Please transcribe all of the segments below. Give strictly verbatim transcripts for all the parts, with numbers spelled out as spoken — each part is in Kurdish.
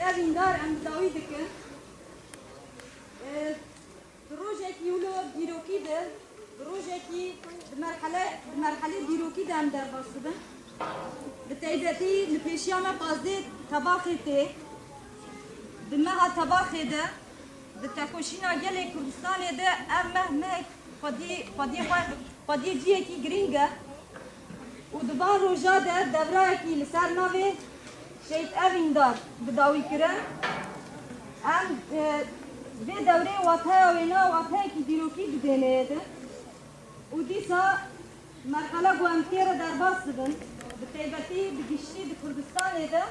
Evîndar em dawî dikin. E, di rojekî wilo dîrokî de, di rojekî di merhele, di merhelê dîrokî de em derbas dibin. Bi taybetî li pêşiya me pazdeh tebaxê tê. Di meha tebaxê de, di tekoşîna gelê Kurdistanê de ev meh mehek xwedî, xwedî xwe, xwediyê cihekî girîng e û di van roja de devrayekî li ser navê Şehîd Evîndar bi dawî kirin. Em, e, vê dewrê wateya wêna wateyekî dîrokî didêne yê din û dîsa merhele ku em tê re derbas dibin, bi taybetî bi giştî di Kurdistanê de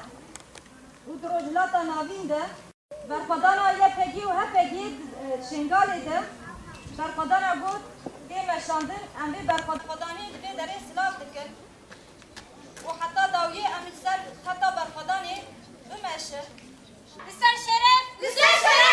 û di Rojhilata Navîn de, berxwedana Y P G û H P G di, e, Şengalê de berxwedana got tê meşandin, em vê berxwedanê di vê derê silav dikin û heta dawiyê em li ser xeta berxwedanê bimeşin. Li ser şeref! Li ser şeref!